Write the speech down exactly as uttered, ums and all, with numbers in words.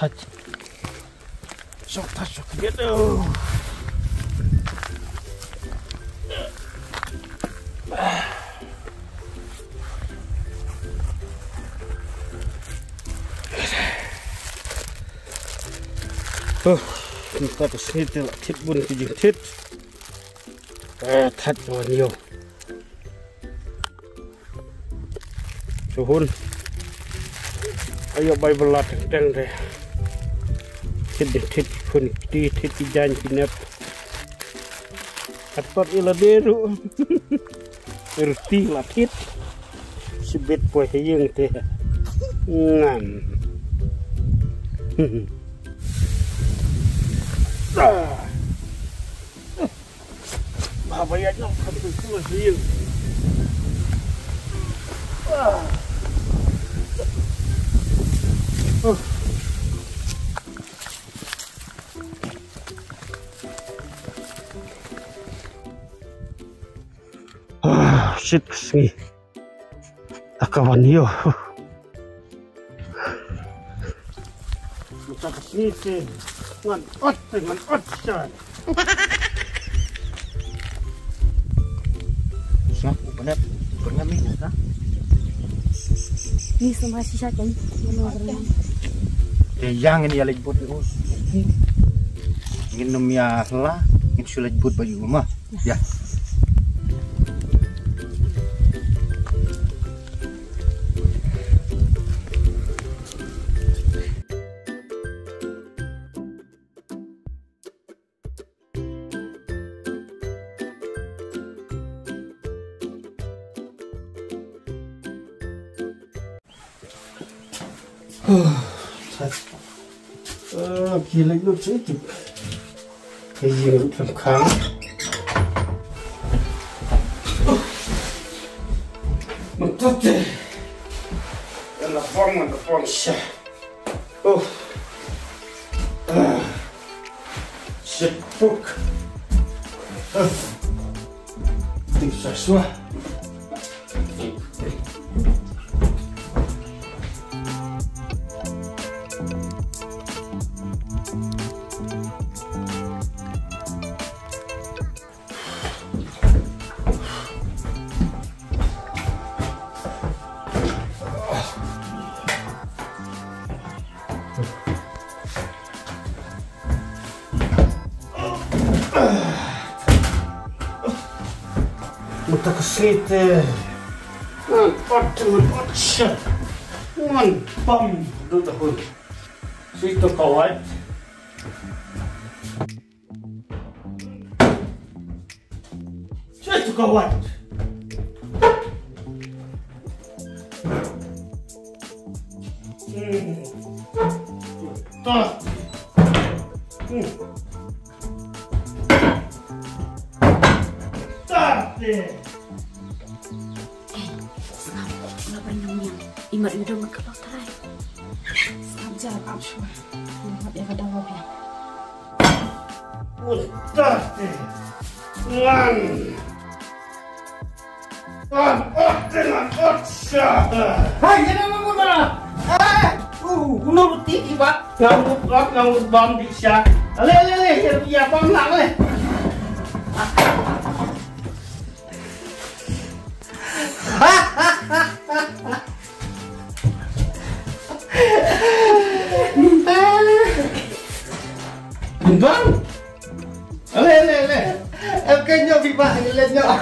Thait. Sok thait sok biat. Oh. Huh, mynta ka sngi te la thied bun ki jingthied. Eh, thait wan ïew. Shu hun. Ïoh bai ba la teng teng te. Thied de thied ki khun ki kti, thied ki jaiñ ki nep. Hatot ïa lade ruh. Rti la thied. Shibit poi ha ïing te. Ngan. Ah. Ba ba ïaid noh, ka tu tu ha ïing. Ah. Uh. Ah, shit, ka sngi. Aka wan ïoh. Mynta ka sngi te ngan ot, te ngan ot sha. Sngap u panet, pyrngam ïa ta. Ni semua sisa kan. Te ïa ngin ïa leit bud ïa u. Ngin nym ïa hla, ngin shu leit bud ba ïa u ma. Ïa. Ah, ki leit lut sha ïing ruh tremkhang. Mynta te. Ïa la phong, ïa la phong sha. Oh. Ah. Shit, puk. Ah. Ting sha shuwa. Mynta ka sngi te ngan ot, ngan ot sha. Ngan pam dud dahun. Sito ka wait. Sito ka wait. Hmm. Tos. Hmm. Tos. Eh, sngap, sngap ban nang niam. Imat ïa u dong ka bak trai. Sngap jar ap shwa. Imat ïa ka dang wa biang. Uta te. Ngan. Ngan ot te ngan ot sha. Hai, ïa nang nang nang. Eh, uh, nang ti ibat. Ngan ot ngan ot bam di sha. Ale ale ale, ïa ïa bam lang le. Bang. Ale, ale, ale. Em ke nyok di bah, ale nyok.